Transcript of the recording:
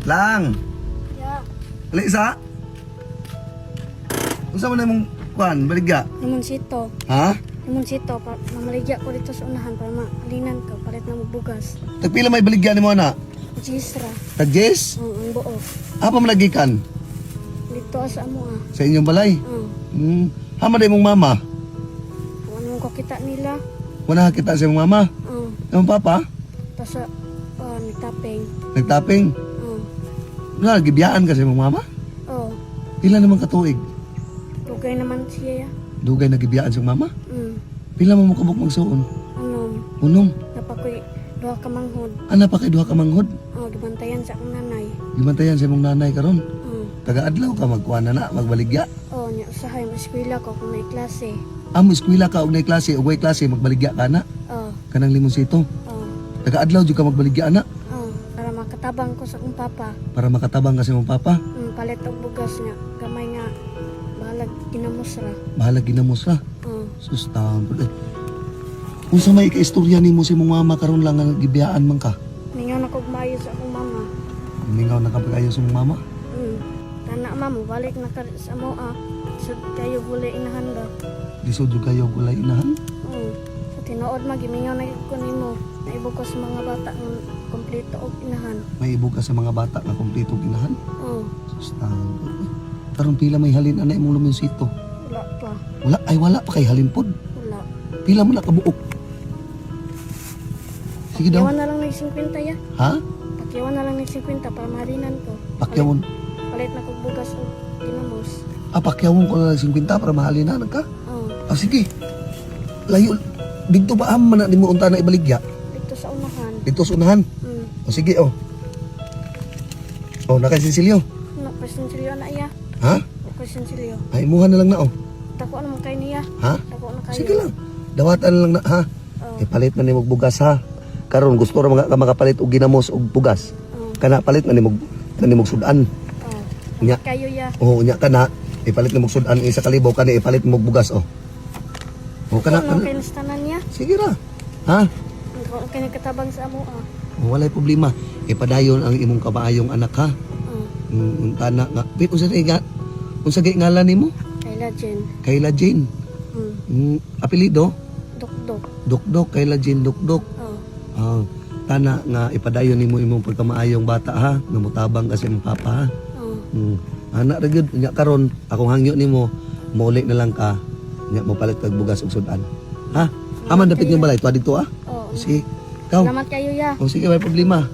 Lang. Ya. Ali sa. Unsa man imong kuan baligya? Limonsito. Ha? Limonsito. Pa, mamaligya ko dito sa unahan para maalinan ko. Palit na mo bugas. Tagpila may baligya nimo ana? Jisra. Tag-yes? Ang buo. Apa man lagi kan? Dito sa amo ah. Sa inyong balay. Hama day mong mama. Kung anong kakita nila. Wala kita sa imong mama. Imong papa Tapos sa nagtaping. Nagtaping. Wala gibiyaan ka sa imong mama? Oh. Pila naman katuig? Dugay naman siya ya. Dugay na gibiyaan sa imong mama? Pila mo mokabok magsuon? Ano, Unom. napakoy duha ka manghod. Ana pa kay duha ka manghod? Oh, gibantayan sa akong nanay. Gibantayan sa imong nanay karon. Oh. Taga-adlaw ka magkuan na na, magbaligya. Oh, nya usahay mo eskwela ko kung may klase. Amo eskwela ka og nay klase og way klase magbaligya ka na. Oh, Kanang limonsito. oh, Taga-adlaw jud ka magbaligya na oh, para makatabang ko sa akong papa. Para makatabang ka sa imong papa. Palit og bugas nga gamay nga bahalag ginamos ra. Bahalag ginamos ra. Oh, Sus taon pud. Eh. Unsa may kaistorya nimo sa imong mama karon lang nga gibiyaan man ka? Mingaw na kog maayo sa akong mama. Mingaw na ka pag-ayo sa imong mama. Tana mama, balik na ka sa mo ah. Sud kayo gulay inahan ba? Lisod jud kayo gulay inahan. Sa tinuod ma gimingaw na gyud ko nimo. Naibog ko sa mga bata nga kompleto og inahan. May ibog ka sa mga bata nga kompleto og inahan. Oh, Sus taon pud. Eh. Karon pila may halin ana imong limonsito? Wala pa. Wala ay wala pa kay halin pod. Wala. Pila mo na kabuok? Sige daw. Pakiyawan na lang ng 50 ya. Ha? Pakiyawan na lang ng 50 para mahalinan ko. Pakyawon. Palit na kog bugas og ginamos. Ah, pakyawon ko na lang 50 para mahalinan ka. Oh, Ah, sige. Layo. Dito ba am man na nimo unta na ibaligya? Dito sa unahan. Dito sa unahan. O sige, oh. Oh, nakasinsilyo. No, presensilyo na iya. Ha? Presensilyo. Ay, imuha na lang na, oh. Dako naman kay niya. Ha? Dako na kayo. Sige lang. Dawatan na lang na, ha? Oh, Ipalit na nimo og bugas, ha? Karon gusto ra mga ka makapalit og ginamos og bugas. oh, Kana palit na nimog sudan. Oh. Nya. Kayo ya. Oh, nya kana ipalit nimog sudan isa ka libo kani ipalit mo og bugas, oh. Oh, kana, Kana kana. kay nastanan niya. Sige ra. Ha? Dako kay nakatabang sa amo ah. Oh, walay problema. Ipadayon ang imong kabaayong anak, ha. Oh, Tana nga. Wait, unsa nga unsa gay ngalan nimo? Kayla Jen. Kayla Jane. Apelyido? Dukdok. Dukdok, Kayla Jane Dukdok. Oh, Ah, tana nga ipadayon nimo imong pagkamaayong bata, ha, nga motabang ka sa imong papa, ha. Oh. Ana ra gyud nya karon akong hangyo nimo mouli na lang ka nya mopalit kag bugas ug sudan. Ha? Aman dapit yung balay tuwa didto ah. Oh. Sige. Ikaw. Salamat kayo ya. O sige, may problema.